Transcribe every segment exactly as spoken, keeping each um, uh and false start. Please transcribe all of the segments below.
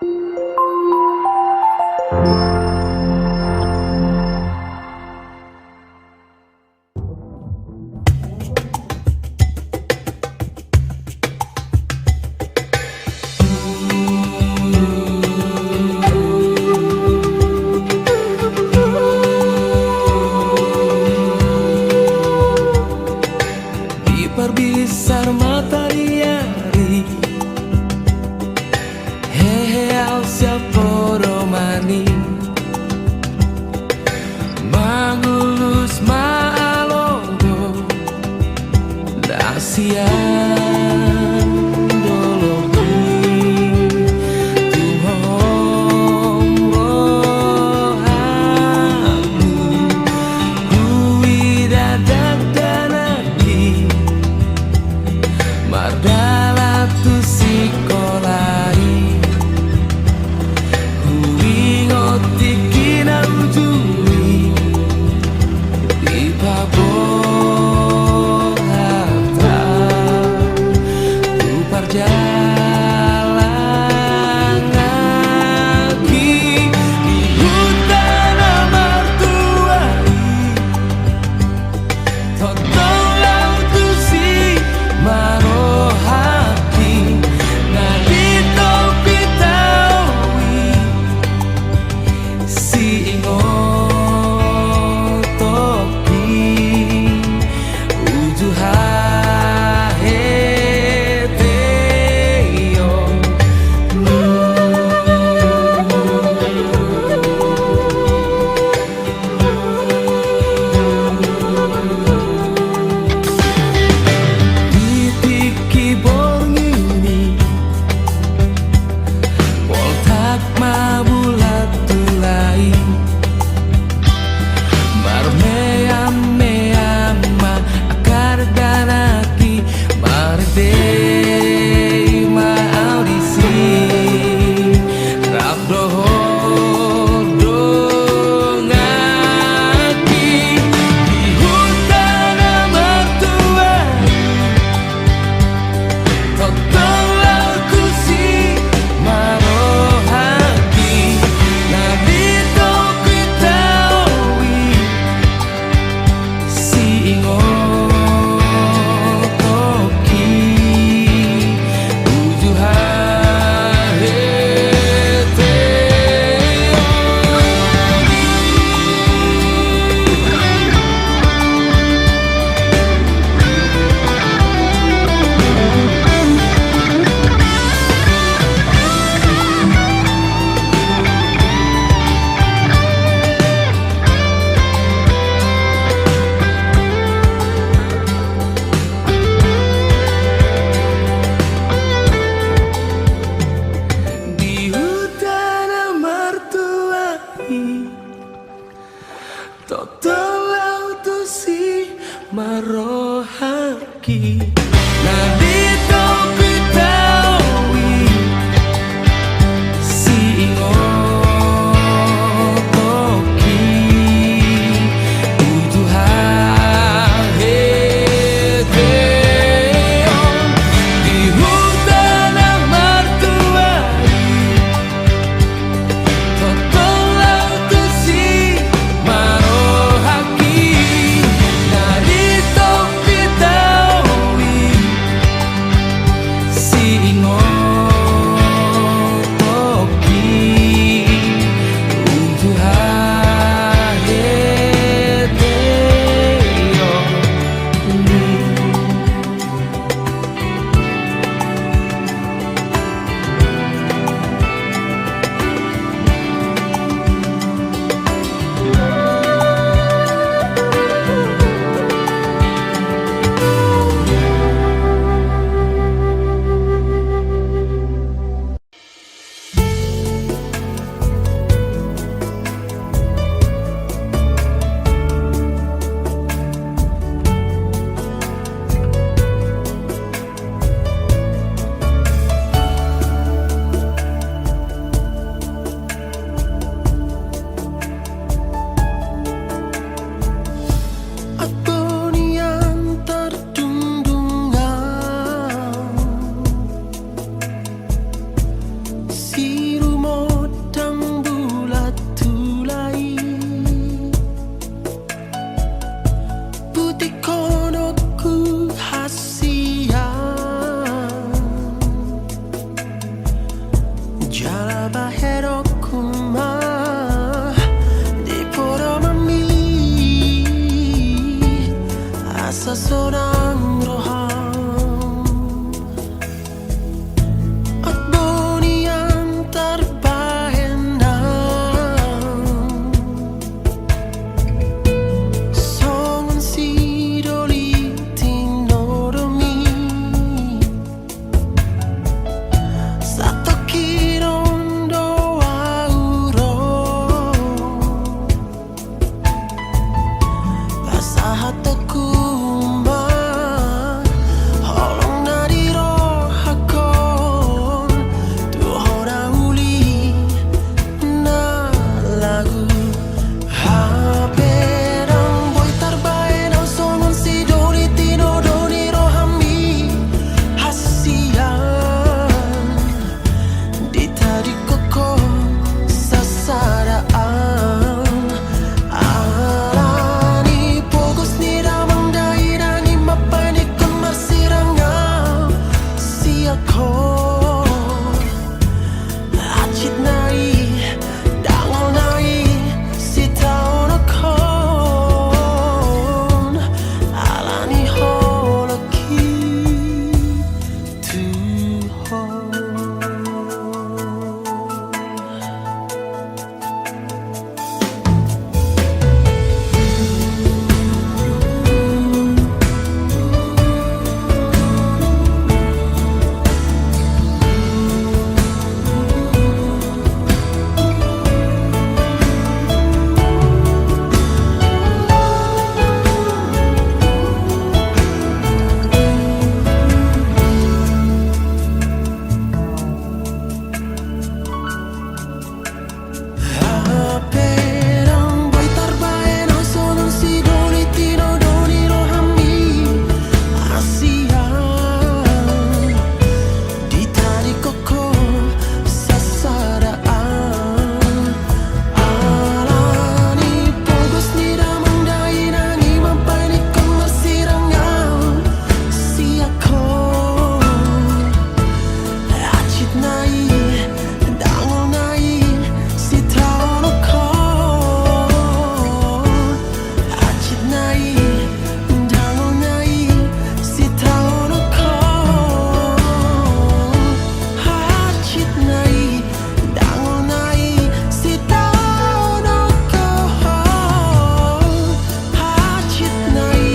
Di parbisar mataniari, hehe au sian podomani, mangullus ma alogo na sian dolok i. Tung honggo hamu huida dakdanak i, mardalan tu sikola i, huingot Bahen oku ma di podomanmi asa sonang roham. Aut boi nian tarbahen au songon sidoli tinodomi. Satongkin on do au ro pasahatonku ma holong na di rohangkon tu hona uli na lagu. Hape ndang boi tarbahen au songon sidoli tinodo ni rohami hasian. Ditadingkon ho sasada au ala ni pogos ni damang dainang i mambahen ingkon marsirang au sian ho. Hansit nai, dangol nai, sitaonokhon ala ni holongki tu ho. Hape ndang boi tarbahen au songon sidoli tinodo ni rohami hasian. Ditadingkon ho sasada au ala ni pogos ni damang dainang i mambahen ingkon marsirang au sian ho. Hansit nai, dangol nai, sitaonokhon. Hansit nai, dangol nai, sitaonokhon. Hansit nai, dangol nai, sitaonokhon. Hansit nai,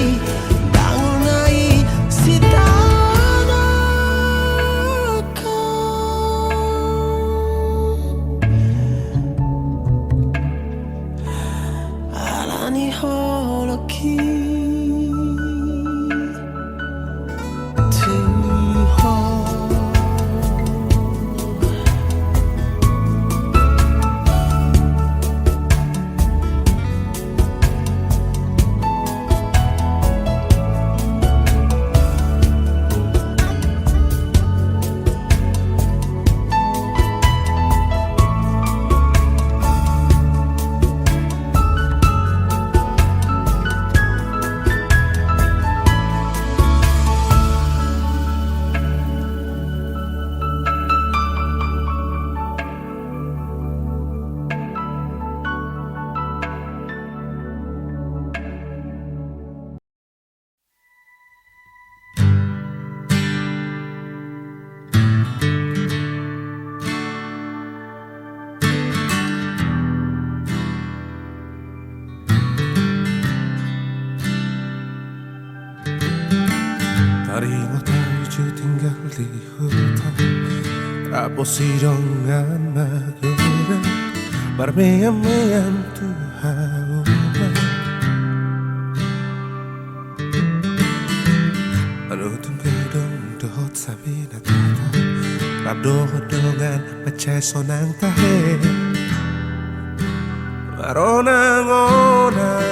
dangol nai, sitaonokhon. Ala ni holongki tu ho. Taringot au jo tinggal di huta, rap dohot dongan magodang, marmeam-meam tu hau ma. Alutung godang dohot sapi na tata, rap dohot dongan mansai sonang tahe maronang-onang.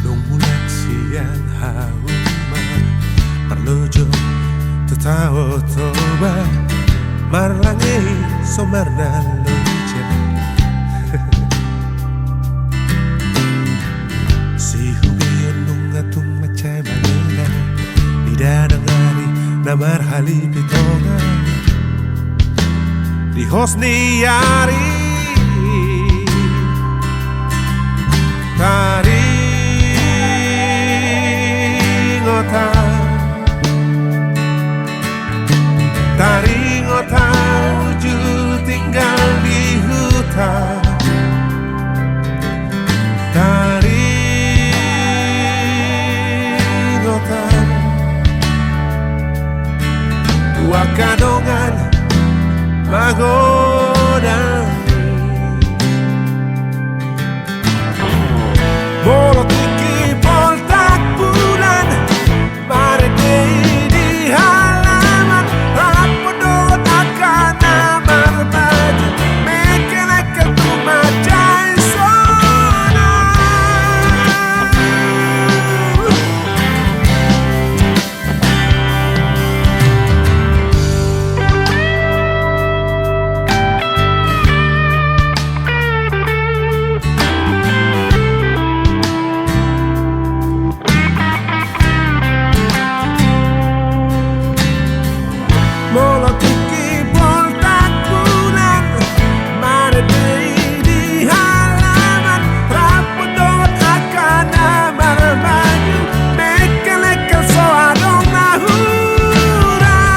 Dung mulak sian hauma, marlojo tu Tao Toba, marlange i so marnaloja. Sihubeon nunga tung mansai mangihut, Marhalipitongan di hos ni ari. Taringot au, taringot au uju tinggal di huta. Taringot au tu angka dongan magodang i. Molo tingki boltak bulan, marende i di halaman, rap dohot angka na marbaju mengkelengkel tu mansai sonang. Molo tingki boltak bulan, marende i di halaman, rap dohot angka na marbaju mengkelengkel, so adong na hurang.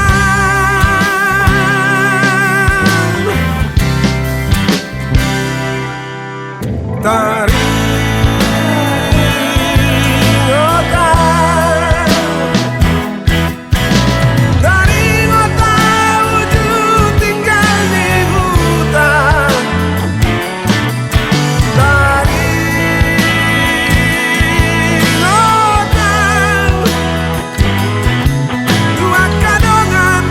Taringot au, taringot au uju tinggal di huta. Taringot au tu angka dongan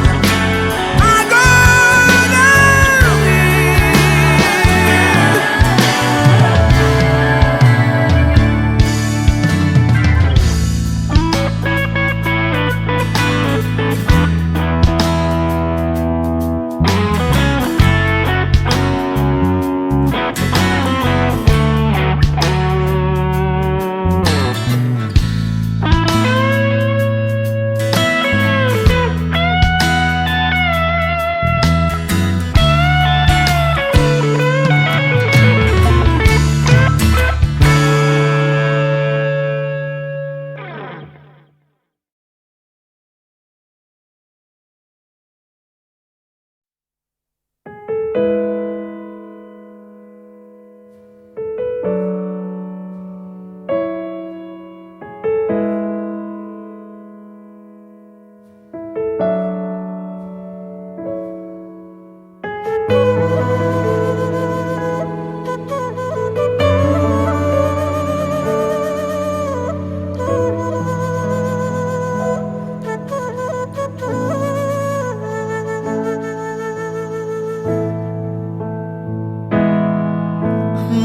magodang i.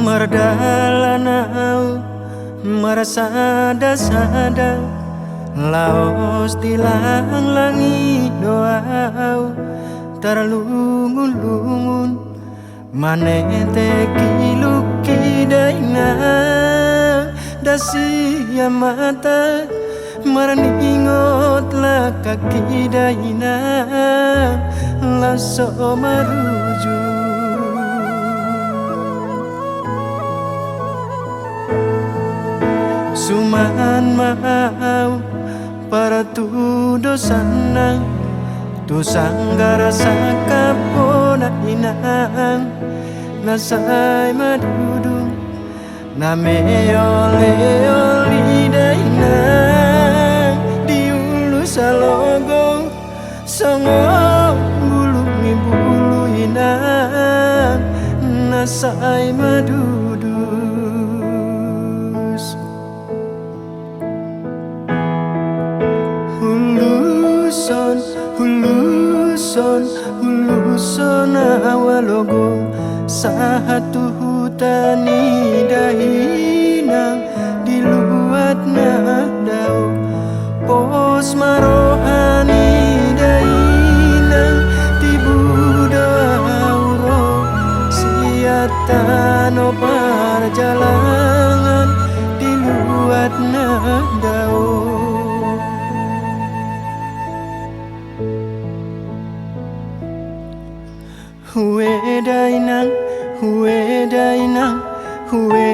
Mardalan au, marsadasada, laos di langlang i do au tarlungunlungun, manetek iluk i dainang, das i amanta, marningot langkak i dainang, laos so marujung. Suman ma au partudosanna tu sanggar sangkap bona inang, na sai madudu na meoleol i dainang, di ulu salogo songon bulung ni bulu inang, na sai madudus. Huluson, huluson, huluson au alogo sahat tu huta ni dainang di luat na dao. Pos ma roha ni dainang, tibu do au ro sian tano parjalangan di luat na dao. Dainang, hue dainang, hue.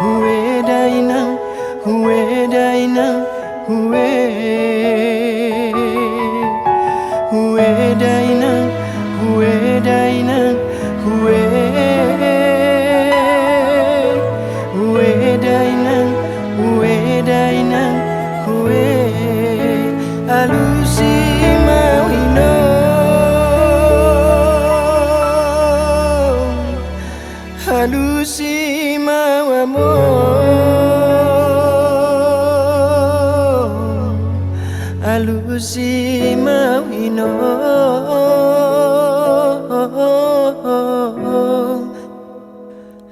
Hue dainang, hue dainang, hue. Hue dainang, hue dainang, hue. Hue dainang, hue dainang, hue. Alusi ma au inong, alusi ma au among, alusi ma au inong.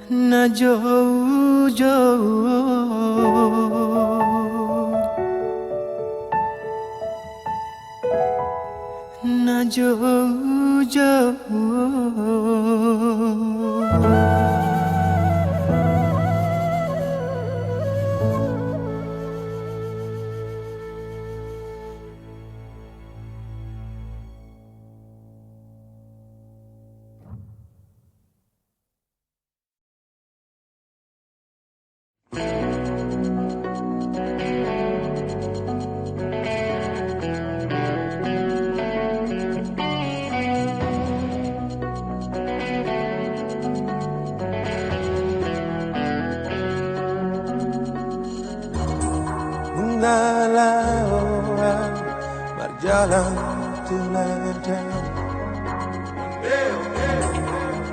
Na joujou, na joujou. Nunga laho au marjalan tu ladang,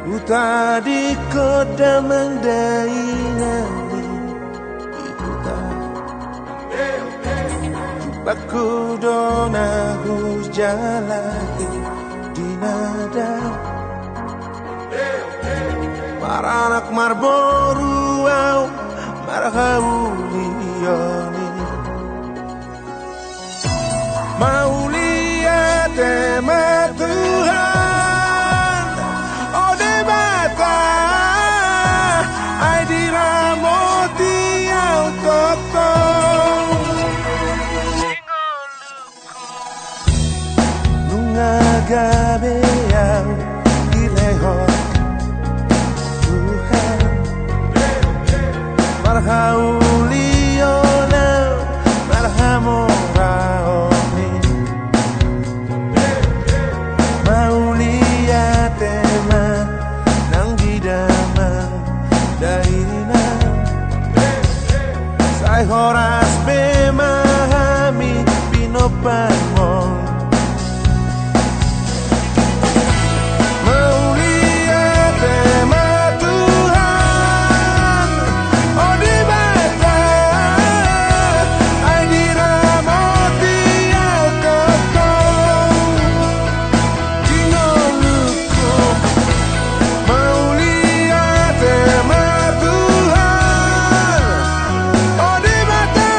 hutadingkon damang dainang di huta. Jumpanku do na hujalahi di nada, maranak marboru au marhaulion i. Mauliate ma Tuhan, o Debata, ai diramoti au tongtong. Nunga gabe au dilehon Tuhan, marhaulion au marhamoraon i. Mauliate ma nang di damang dainang, sai horas be ma hami pinompar on. Mauliate ma Tuhan, o Debata, ai diramoti au tongtong. Di ngolungku, mauliate ma Tuhan, o Debata,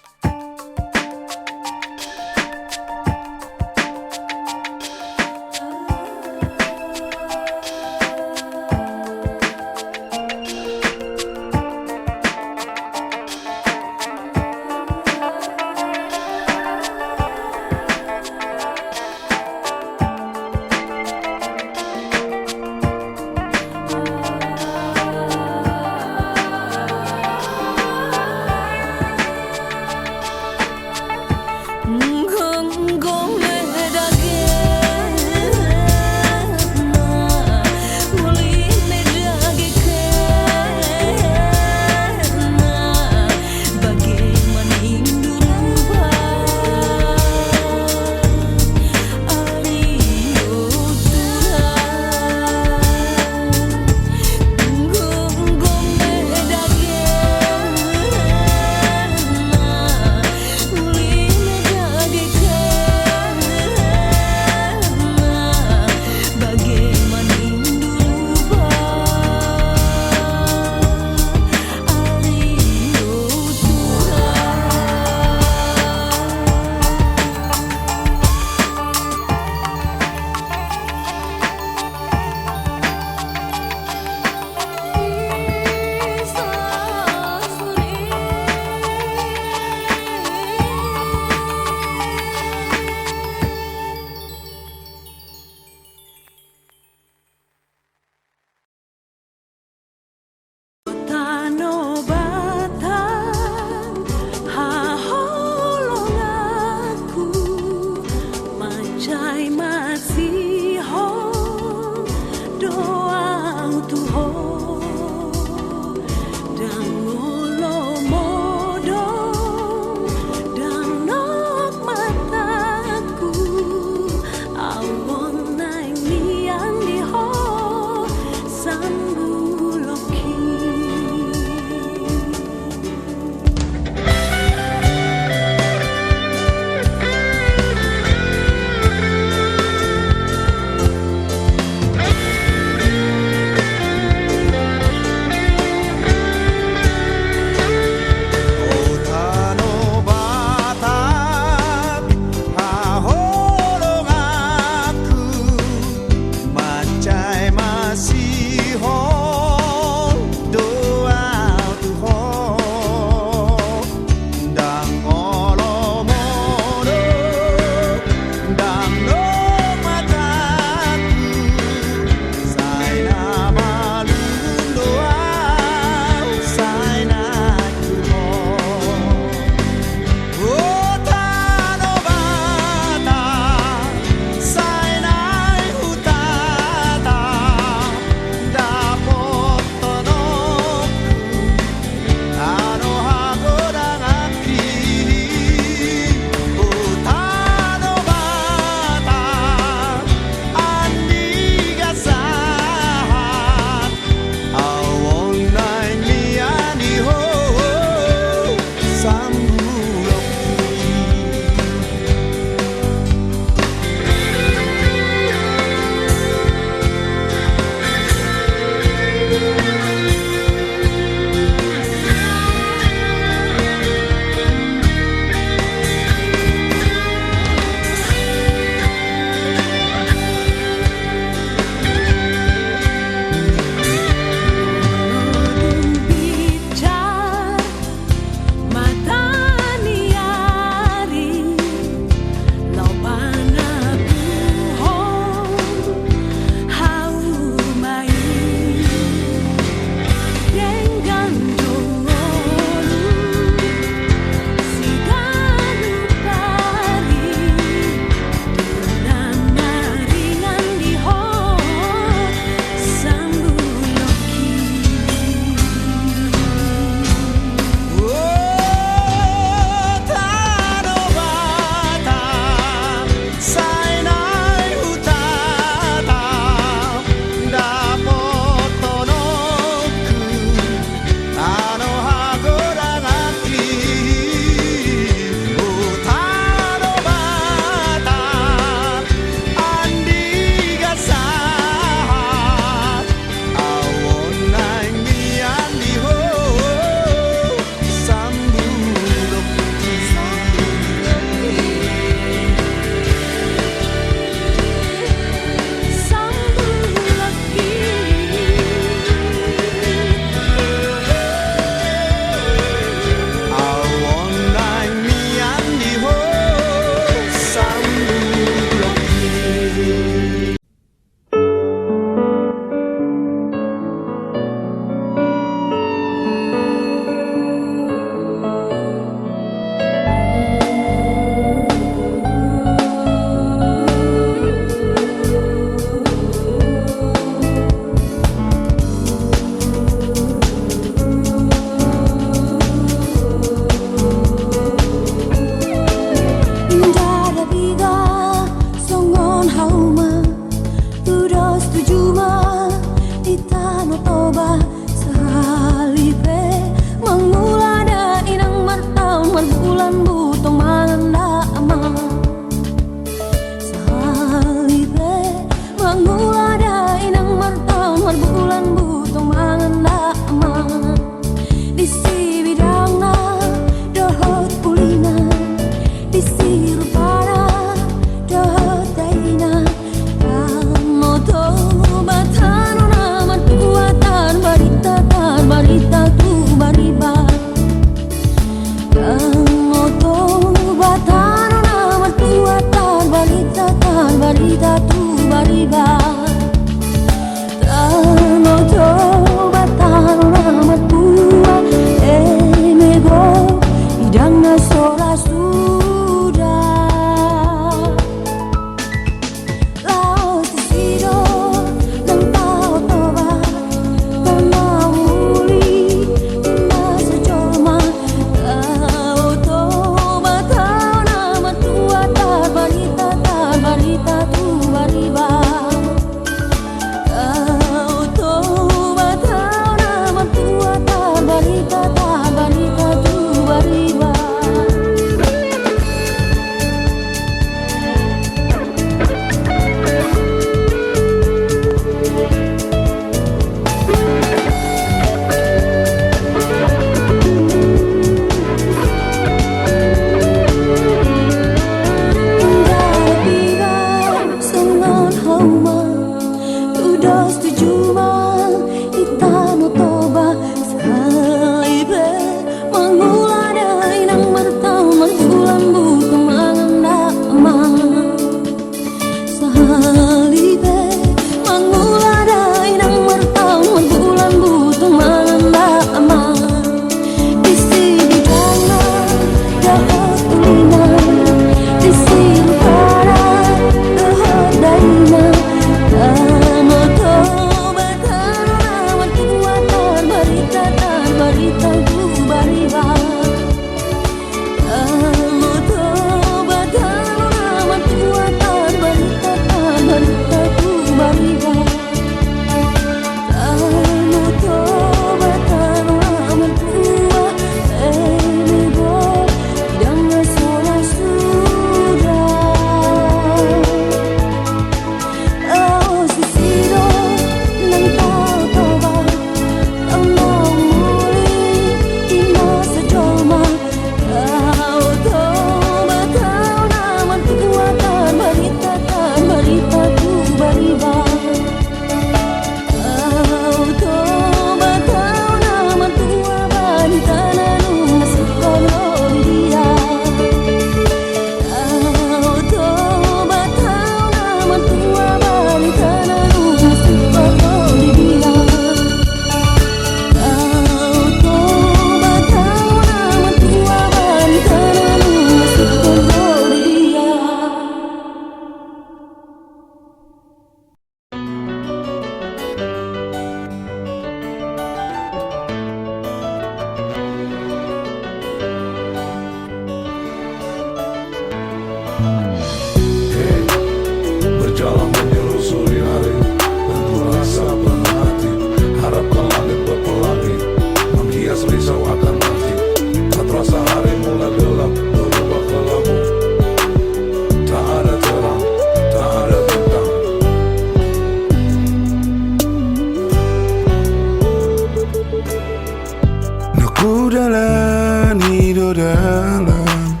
dalan.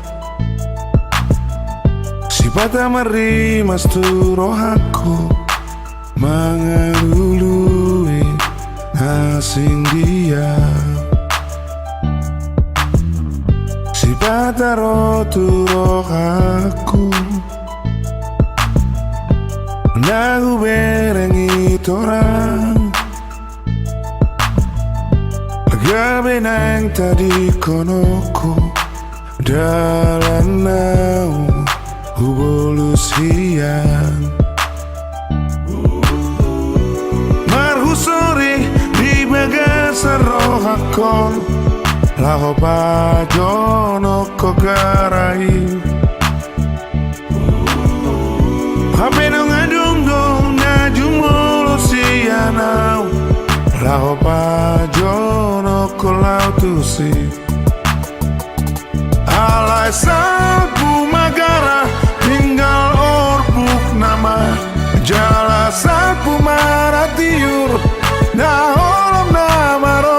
Sipata marrimas tu rohangku, mangalului na singgiang. Sipata ro tu rohangku, na hubereng i torang. Gabe naeng tadingkononku, dalan naung hubolus hian. Marhusuri di bagasan rohangkon, laho pajonok ho gara i. Hape nunga dung do na jumolo sian au, laho pajonok ho laho tusi. Alai salpu ma gara, tinggal orbuk nama. Jala salpu ma ra tiur, na holom nama ro.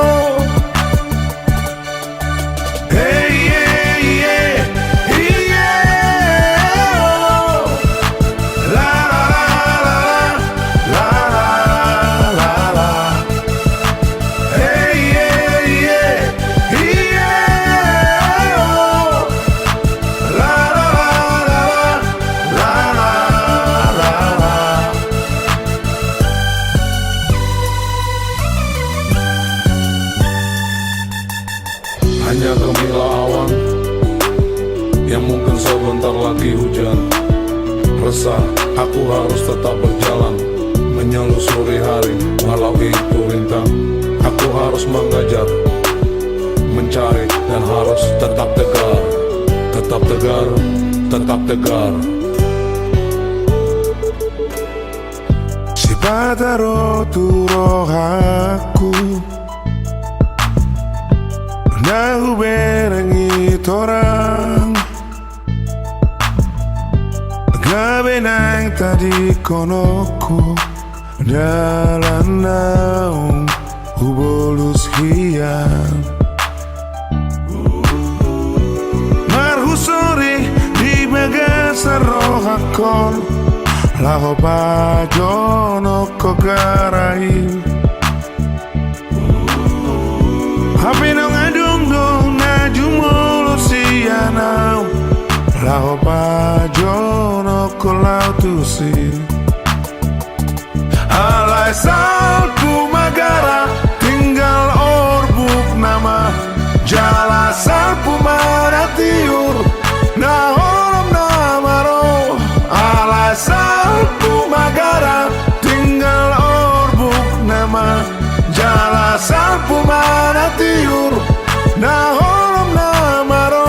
Hanya gemilang awan yang mungkin sebentar lagi hujan. Resah, aku harus tetap berjalan, menyelusuri hari walau itu rintang. Aku harus mengejar, mencari, dan harus tetap tegar. Tetap tegar, tetap tegar. Sipata ro tu rohangku, na hubereng i torang. Gabe naeng tadingkononku, dalan naung hubolus hian. Marhusuri di bagasan rohangkon, laho pajonok ho gara i. Hape nunga dung do na jumolo sian au, laho pajonok ho laho tusi. Alai salpu ma gara, tinggal orbuk nama. Jala salpu ma ra tiur, na holom nama ro. Alai salpu ma gara, tinggal orbuk nama. Jala salpu ma ra tiur, na holom nama ro.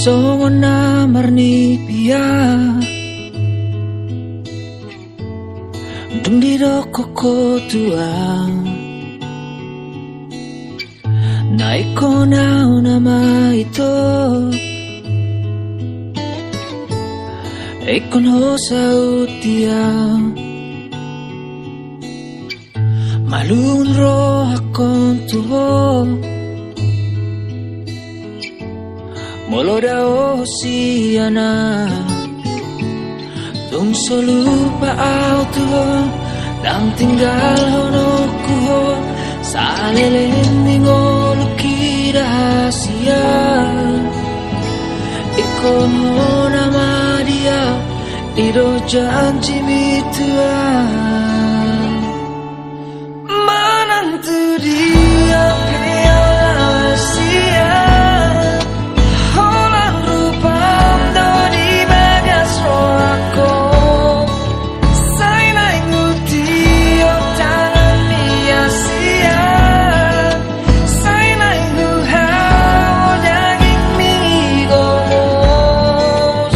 Songon na marnipia, dung didok ho Tuhan, Na ingkon au nama ito, ingkon ho saut di au. Malum rohangkon tu ho, molo dao sian au. Tung so lupa au tu ho, ndang tinggalhononku ho saleleng ni ngolungki, da sia. Ingkon ho nama di au, i do janjimi tu au. Manang tu dia pe au laho sian, holan rupam do di bagas rohangkon. Sai naeng hutiop tangan ni au sian, sai naeng huhau dagingmi gomos.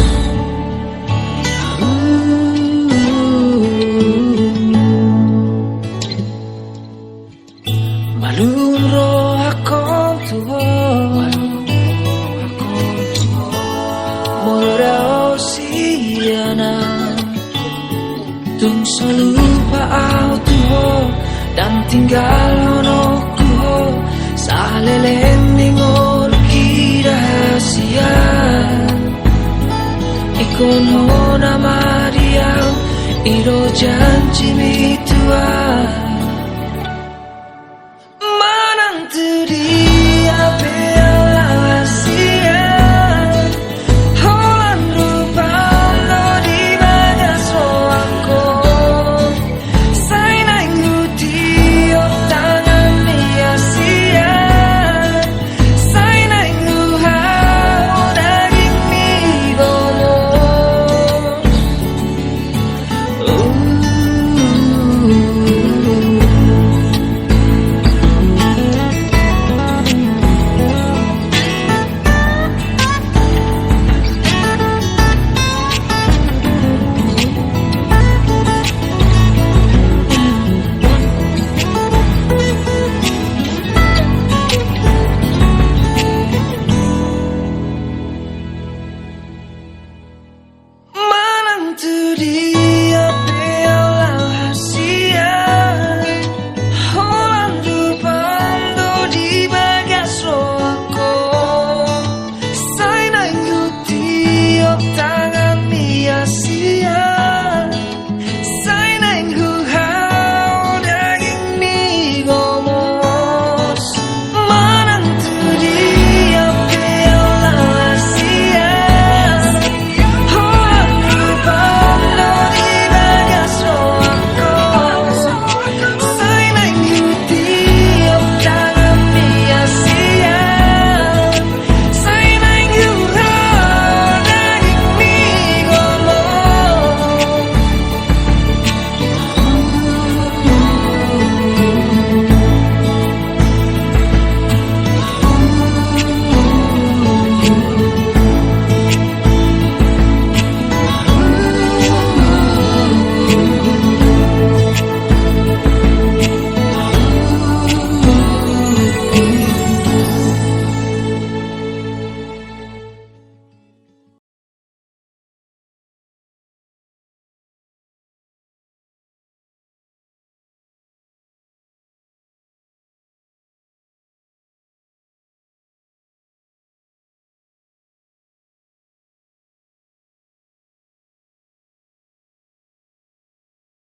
Malum rohangkon tu ho, molo dao sian au. Tung so lupa au tu ho, ndang tinggalhononku ho saleleng ni ngolungki, da sia. Ingkon ho nama di au, i do janjimi